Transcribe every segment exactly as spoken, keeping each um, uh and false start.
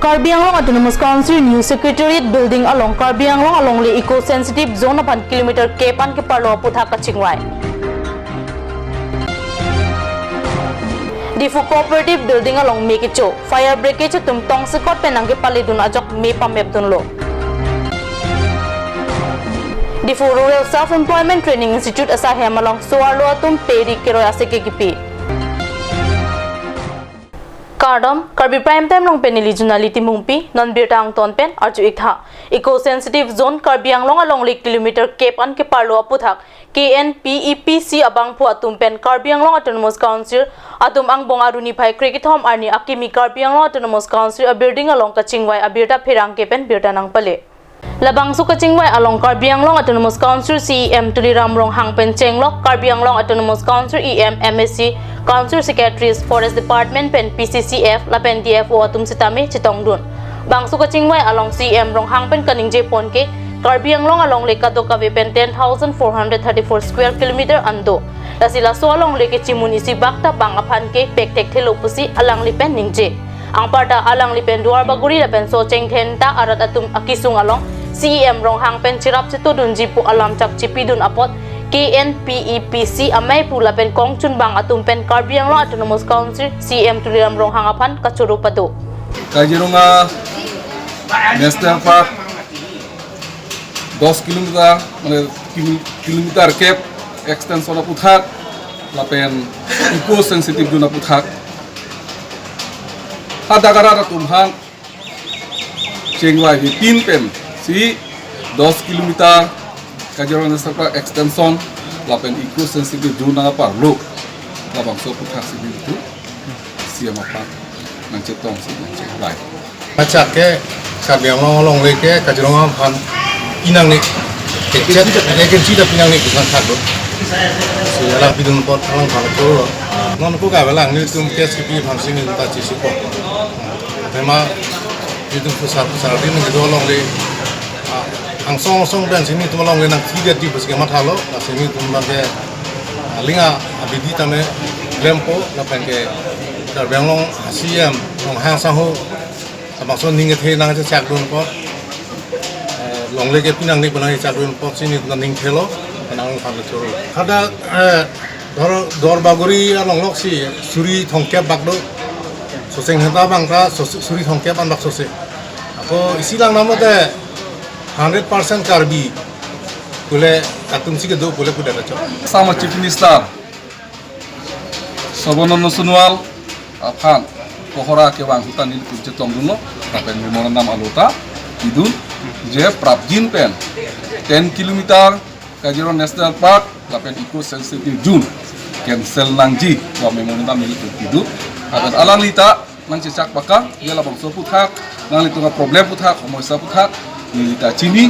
Karbi Anglong Autonomous Council New Secretariat Building along Karbi Anglong alongle Eco Sensitive Zone aphan kilometer kep an keparlo aputhak kachingvai. Diphu Cooperative Building along me kecho, fire brigade atum tongsekot pen nangkepaledun ajok me pamepdunlo. Diphu Rural Self Employment Training Institute asaihem along so-arlo atum pe ri keroi aseke kipi. Kardom, Karbi Prime Time along pen neli Junali Timungpi, non birta angton pen arju-ik tha. Eco Sensitive Zone Karbi Anglong alongle kilometer kep an keparlo aputhak K N P E P C abangphu atum pen Karbi Anglong Autonomous Council atum angbong arni phai krekethom arni akimi Karbi Anglong Autonomous Council a building along kachingvai abirta pherangke pen birta nangpale. Labangso kachingvai along Karbi Anglong Autonomous Council C E M Tuliram Ronghang pen chenglok, Karbi Anglong Autonomous Council E M, M A C, Council Secretaries, Forest Department pen P C C F lapen D F O atum sitame chetongdun. Bangso kachingvai along C E M Ronghang pen kaningje pon ke Karbi Anglong alongle kadokave pen ten thousand four hundred thirty-four square kilometer an do. Lasi laso alongle kechimun isi bak ta bang aphan ke pekthekthelo pusi alangli pen ningje. Anparta alangli pen Duarbagori lapen Socheng Thenta arat atum akesung along C E M Ronghang pen cherap chetodunji pu alam chak chepidun apot K N P E P C amei pu lapen kongchunbang atum pen Karbi Anglong Autonomous Council C E M Tuliram Ronghang aphan kachoro pado. Kaziranga National Park dos kilometer, mane, kil-, kilometer kep extension aputhak lapen eco sensitive zone aputhak hadak arat atum aphan chingvai hipin pensi dos kilometer Kaziranga National Park extension lapen eco sensitive zone nangparlo, labangso aputhak si nelitum C E M aphan nangchetongsi nangchingvai. Achak ke Karbi Anglong alongle ke Kaziranga aphan pinangne, kechet, agency ta pinangne kisan thaklo. Si alangli pidun apot alangphan choro. Non ko kave lang, nelitum K S K P aphansi nelitum ta chesiko. Tema nelitum pusar pusar din nelitum alongle, ah, angsong angsong pensi nelitum alongle nangthidetji pusi kemathalo. Lasi nelitum abangke, ah, aling abidi tame klempo, lapen ke Karbi Anglong C E M Ronghang asangho labangso aning kethe nangchechakdun apot, eh, longle ke pinangne pu nangchechakdun apotsi nelitum aning thelo, penang phan choro. Hadak, eh, Dor, Duarbagori along loksi suri thomkep bak do. Socheng Thenta abang ta so-, suri thomkep an bak sose. Ako isi lang namo te hundred percent Karbi pule atum si kedo pule puda ta chok. Sama Chief Minister Sarbananda Sonowal aphan kohora kevang ahut ta nelitum chetongdunlo, lapen memorandum alo ta pidun, je prapjin pen ten kilometer Kaziranga National Park lapen eco sensitive zone cancel nangji pu memorandum nelitum pidun, lapen alangli ta nangchechak pakam, ya labangso aputhak, nanglitum aproblem aputhak, somosa aputhak neli ta chini,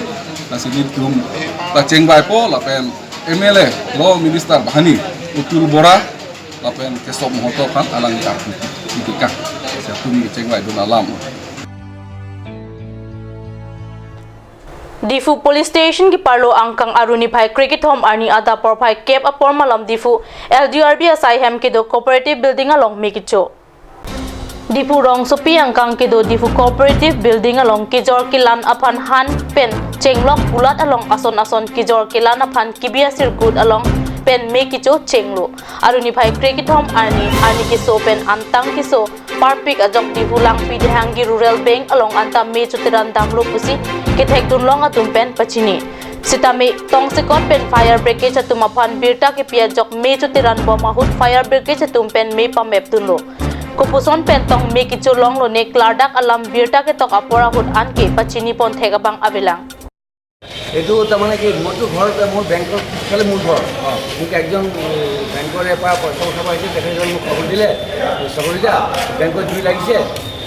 lasi nelitum ta chingvaipo, lapen M L A, Law Minister banghini Atul Bora lapen Kesom Mahanta aphan alangli arpu iti ka. Lasi atum chingvaidun alam. Diphu Police Station keparlo angkang arni phai krekethom arni adap porphai kep apor malom Diphu L D R B asaihem kedo Cooperative Building along me kecho. Diphu rongsopi angkang kedo Diphu Cooperative Building along kejor kelan aphan han pen chenglok, kulat along ason ason kejor kelan aphan kebi asirkut along pen me kecho chenglo. Arni phai krekethom arni, arni keso pen antang keso parpik ajok Diphu Langpi Dehangi Rural Bank along anta me choteran damlo pusi kethekdun long atum pen pachini. Sitame tongsekot pen fire brigade atum aphan birta kepi ajok me choteran bom ahut fire brigade atum pen me pamepdunlo. Kopuson pen tong me kecho longlo ne klardak alam birta ketok apor ahut anke pachini ponthek abang avelang. এইটো তাৰমানে কি, মোৰতো ঘৰ, মোৰ বেংকৰ পিছফালে মোৰ ঘৰ। মোক একজন, এ, বেংকৰে পৰা পইচা উঠাব আহিছে, তেখেতসকলে মোক খবৰ দিলে, "চাকৰিটা, বেংকত জুই লাগিছে,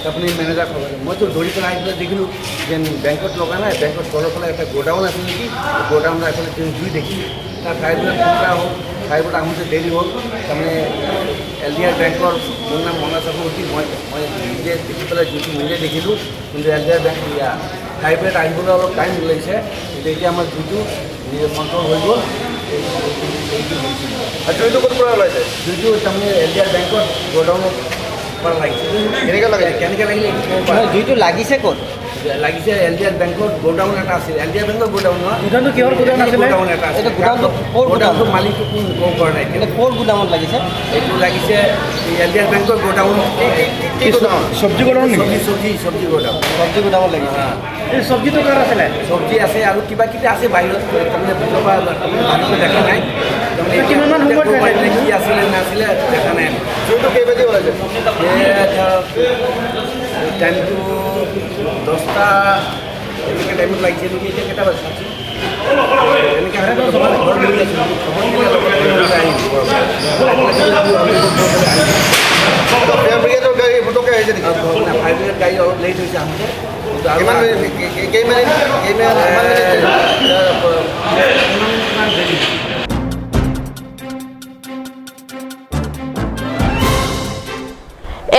আপুনি মেনেজাৰ খবৰ দিয়ক।" মইতো দৌৰি পেলাই আহি পেলাই দেখিলোঁ যেন বেংকত লগা নাই, বেংকৰ তলৰ ফালে এটা গ'ডাউন আছে নেকি, গ'ডাউনৰ এফালে যেন জুই দেখি তাৰ ড্ৰাইভাৰে ফোন কৰা হ'ল, ড্ৰাইভাৰ আহোঁতে দেৰি হ'ল। তাৰমানে এল ডি আৰ বেংকৰ, মোৰ নাম মনা চক্ৰৱৰ্তী, মই, মই নিজে দেখি পেলাই জুইটো নিজে দেখিলোঁ, কিন্তু এল ডি আৰ বেংক, ইয়া, ড্ৰাইভাৰ আহিবলৈ অলপ টাইম লাগিছে, কিন্তু এতিয়া আমাৰ জুইটো নিজে কণ্ট্ৰল হৈ গ'ল। এই, এই, এইটো হৈছে। আচ্ছা, এইটো ক'ৰ পৰা ওলাইছে? জুইটো তাৰমানে এল ডি আৰ বেংকৰ গ'ডাউনত লাগিছে। কেনেকে লাগিছে? কেনেকে লাগিলে এইটো ক'ব পৰা নাই। যিটো লাগিছে ক'ত? লাগিছে এল ডি আৰ বেংকৰ গোডাউন এটা আছিল। এল ডি আৰ বেংকৰ গোডাউন নহয়। গোডাউনটো কিহৰ গোডাউন আছিলে? গোডাউন এটা আছিল। এইটো গোডাউনটো ক'ৰ গোডাউন? গোডাউনটো মালিকটো কোন ক'ব পৰা নাই। এইটো ক'ৰ গোডাউনত লাগিছে? এইটো লাগিছে এল ডি আৰ বেংকৰ গোডাউন। কি, কি, কি, কি গোডাউন? চব্জি গোডাউন নেকি? চব্জি, চব্জি, চব্জি গোডাউন। চব্জি গোডাউনত লাগিছে। হা। এই চব্জিটো কাৰ আছিলে? চব্জি আছে আৰু কিবা কিবি আছে বাহিৰত, তাৰমানে ভিতৰৰ পৰা তাৰমানে ভালকৈ দেখা নাই। তাৰমানে কিমান মান সময়ত ক'ব পাৰিম নে কি আছিলে নাছিলে দেখা নাই আমি। চুৰটো কেই বাজি ওলাইছে? এ, ধৰক, টাইমটো দহটা এনেকে টাইমত লাগিছে নেকি, এতিয়া কেইটা বাজিছে? এনেকে আমি ঘৰ বহি আছো, খবৰ দিলে লগত লৈ আহিম। ফায়াৰ ব্ৰিগেডৰ গাড়ী পটককৈ আহিছে নেকি? ফায়াৰ ব্ৰিগেড গাড়ী অলপ লেট হৈছে আহোঁতে। কিন্তু আৰু কিমান মিনিট, কেই, কেই মিনিট, কেই মিনিট, কিমান minute?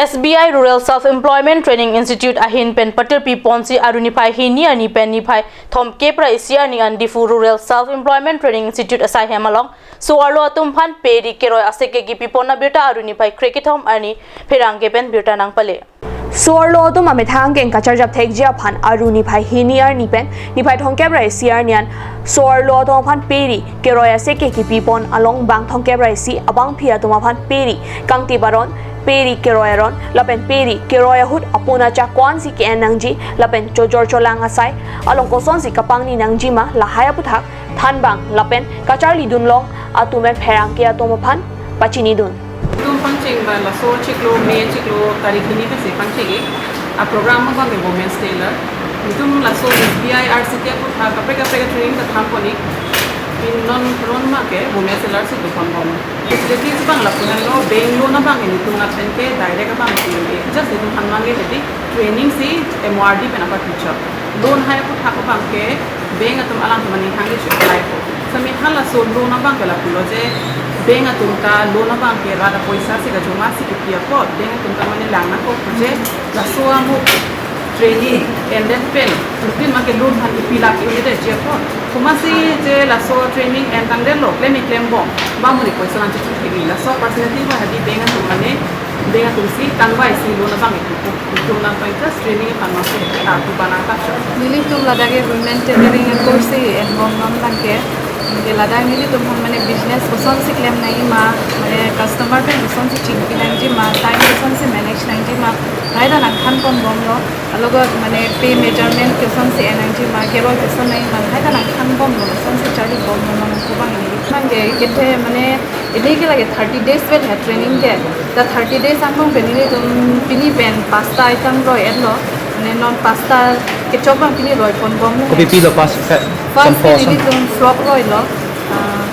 S B I Rural Self Employment Training Institute ahin pen patirpi ponsi aru niphai hini arni pen niphai thomkep ra isi arni an Diphu Rural Self Employment Training Institute asai hem along so-arlo atum aphan peri keroi asek kekipi pon abirta aru niphai krekethom arni pherangke pen birta nangpale. So-arlo atum amethang keng kacharjap thekji aphan aru niphai hini arni pen niphai thomkep ra isi arni an so-arlo atum aphan peri keroi asek kekipi pon along bang thomkep ra isi abangpi atum aphan peri kangtip aron, peri keroi aron lapen peri keroi ahut apuna chakwansi ke-en nangji lapen chojor cholang asai along kosonsi kapangni nangjima lahai aputhak thanbang lapen kacharlidun long atum pen pherangke atum aphan pachinidun. Itum pangcheng ba laso chiklo, May chiklo tarik hini pensi pangcheng-ik. A program abang ke Women's Tailor. Itum laso S B I R C T aputhak kaprek kaprek training ta than pon-ik. Pini non ron ma ke Women's Tailor si do ponbom. Facilities abang lapu henlo, bank loan abang ke itum lapen ke direct abang ke, just itum aphan mangke hedi training si M O R D pen apa tuchok. Loan hai aputhak abang ke bank atum alangtum aning hangke si apply ko. Sami halaso loan abang ke lapulo je bank atum ta loan abang ke rat apoisa si kajoma si kipi apot bank atum ta mane lang nangkok je laso amuk training endet pen rutin make loan aphan ipi lak unit aji apot. Komatsi je laso training en tangdetlo, klem-ik klembom, ba monit poisa lang chuchu thegi. Laso opportunity ba hadi bank atum mane, bank atum si tangvai si loan abang ipu. Itum nangpang just training aphan masi ta tu bana ta chok. Nelitum ladak ke women tailoring course si enbomnon abang ke. Ke ladak nelitum aphan mane business kosonsi klem nangjima, mane customer pen kosonsi chingpi nangjima, time kosonsi manage nangjima, lahai ta nangthan ponbomlo. Alogot mane pay measurement kosonsi en nangjima, keroi koson nangjima, lahai ta nangthanbomlo, kosonsi charlibomlo, nangkubang ini. Abang ke kethe mane ini ke lake thirty days vel he training ke. Ta thirty days angbong pen nelitum pini pen pasta item roi-etlo. Mane non pasta kechok abang pini roi ponbomlo. Kopi pilo pas ka-, first sample pen sam- nelitum frock roilo. Ah,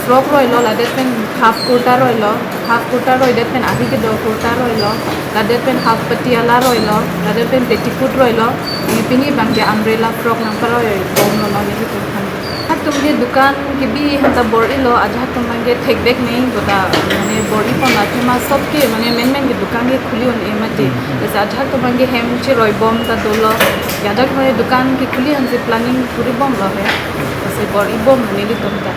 frock roilo, ladet pen half kurta roilo, half kurta roidet pen ahi kedo kurta roilo, ladet pen half patiala roilo, ladet pen petticoat roilo, eh, pini abang ke umbrella frock nangparoibomlo non nelitum aphan. Ajahak atum ke dukan kebi aphanta bor-ilo, ajahak atum abang ke thekvek nangji puta, mane bor-ipon athema sob ke, mane menmen ke dukan ke khuli un-e mati. Hmm. Jese ajahak atum abang ke hem cheroibom ta dolo, ajahak mane dukan kekhuli aphansi planning kuribomlo he, jese bor-ibom nelitum ta.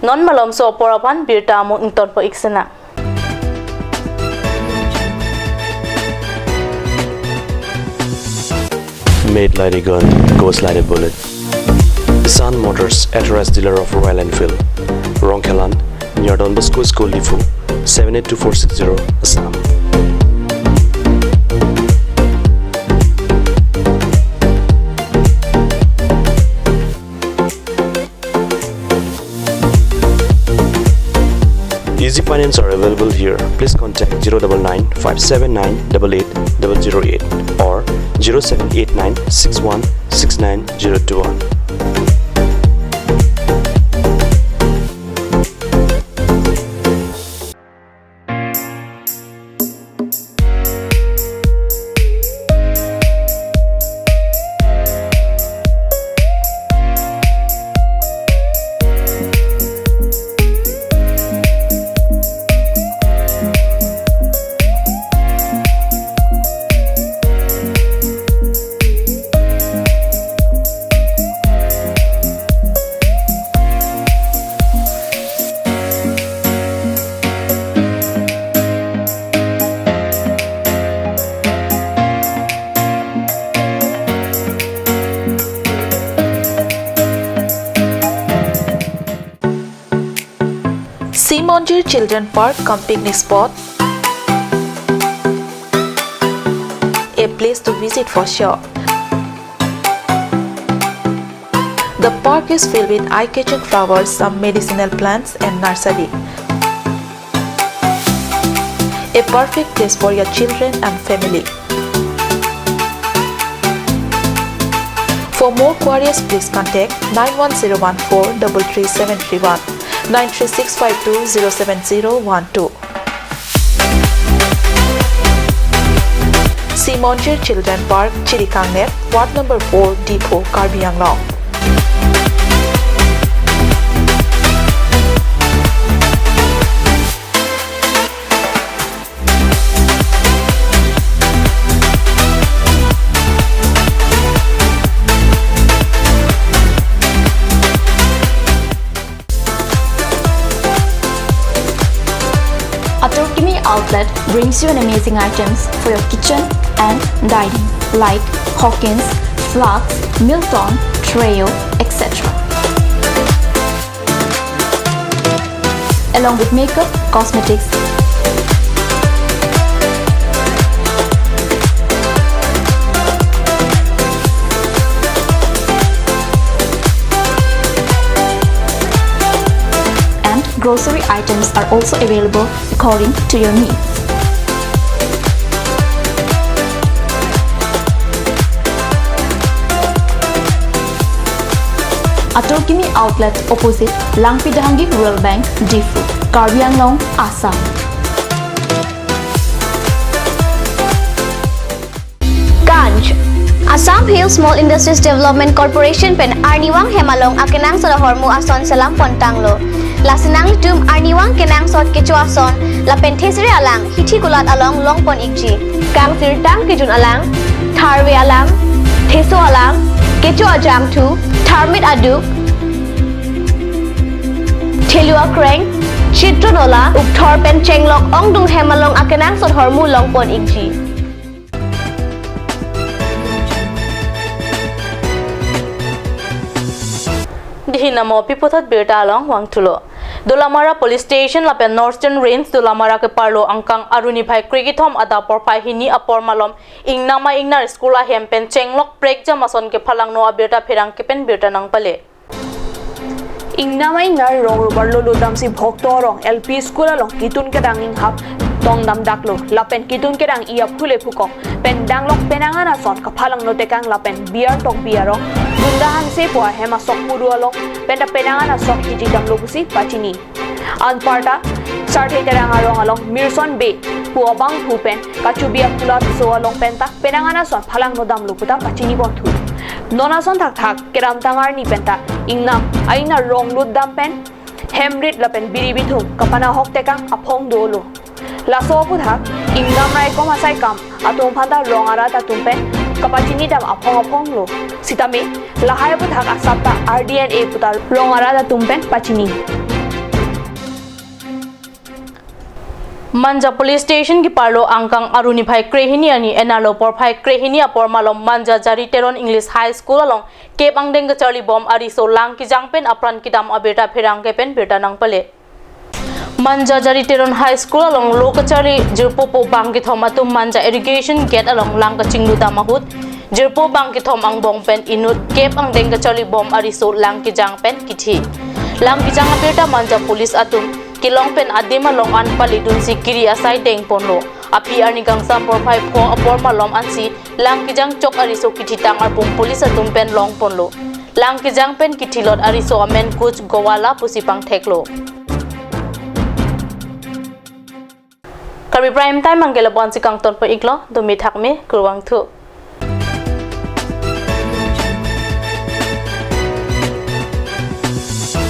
Non malomso apor aphan birta amung ingtonpo-ik sena. Made like a gun, goes like a bullet. Sun Motors, authorized dealer of Royal Enfield. Rongkhelan, near Don Bosco School, Diphu, seven eight two four six zero, Assam. Easy finance are available here. Please contact zero double nine five seven nine double eight double zero eight or zero seven eight nine six one six nine zero two one. Simonjir Children Park cum picnic spot, a place to visit for sure. The park is filled with eye-catching flowers, some medicinal plants and nursery. A perfect place for your children and family. For more queries, please contact nine one zero one four double three seven three one, nine three six five two zero seven zero one two. Simonjir Children Park, Chirikangnet, Ward number four, Diphu, Karbi Anglong. Atur Kimi Outlet brings you an amazing items for your kitchen and dining, like Hawkins, Flask, Milton, Treo, et cetera. Along with makeup, cosmetics, and grocery items are also available according to your needs. Atur Kimi Outlet, opposite Langpidahanggi Rural Bank, Diphu, Karbi Anglong, Assam. Ganj. Assam Hill Small Industries Development Corporation pen arnivang hem along akenangsot ahormu ason selam pontanglo. Lasi nanglitum arnivang kenangsot kecho ason lapen thesere alang hithi kulat along longpon ikji. Kangsirtang kejun alang, tharve alang, theso alang, kecho ajangthu, tharmit aduk, thelu akreng, chitron ola, ukthor pen chenglok ongdung hem along akenangsot ahormu longpon ikji. Dihin amo pi puthot birta along vangthulo. Dolamara Police Station lapen Northern Range Dolamara keparlo angkang aruni phai krekethom adap porphai hini apor malom ingnama ingnar school ahem pen chenglok prekjam ason kephalangno abirta pherangke pen birta nangpale. Ingnama ingnar rong rubar lolo damsi Bhokto Rong L P School along kitun kedang inghap tongdam daklo. Lapen kitun kedang i aphu le phukok pen danglok penang an ason kaphalangno tekang lapen Biar Tokbi arong Gunda Hanse pu ahem asok muru along penta penang an asok kiji damlo pusi pachini. Anparta Sarthe Terang arong along Mirson Bey pu abangphu pen kachubi aphulat so along penta penang an ason phalangno damlo puta pachini ponthu. Non ason thakthak kedamtang arni penta ingnam a-ingnar rong lut dam pen hem rit lapen biri bithung kapanahok tekang aphong dolo. Laso aphuthak ingnam raikom asai kam atum aphanta rong arat atum pen kapachini dam aphong aphonglo. Sitame lahai aphuthak asap ta R D N A puta rong arat atum pen pachini. Manja Police Station keparlo angkang aruni phai krehini arni enarlo porphai krehini apor malom Manja Jari Teron English High School along kep angdeng kacharli bom ariso lang kejang pen apran kedam abirta pherangke pen birta nangpale. Manja Jari Teron High School along lo kacharli jirpo po bang kethom atum Manja Irrigation Gate along lang kachinglu dam ahut jirpo bang kethom angbong pen inut kep angdeng kacharli bom ariso lang kejang pen kithi. Lang kejang abirta Manja Police atum kelong pen adim along an palidunsi kiri asai dengponlo. Aphi arni kangsam porphai pho apor malom ansi lang kejang chok ariso kithitang arpum police atum pen longponlo. Lang kejang pen kithilot ariso amen Kuch Gowala pusi pangtheklo. Karbi Prime Time anke labonsi kangtonpo iklo, dumi thakme, kurvangthu.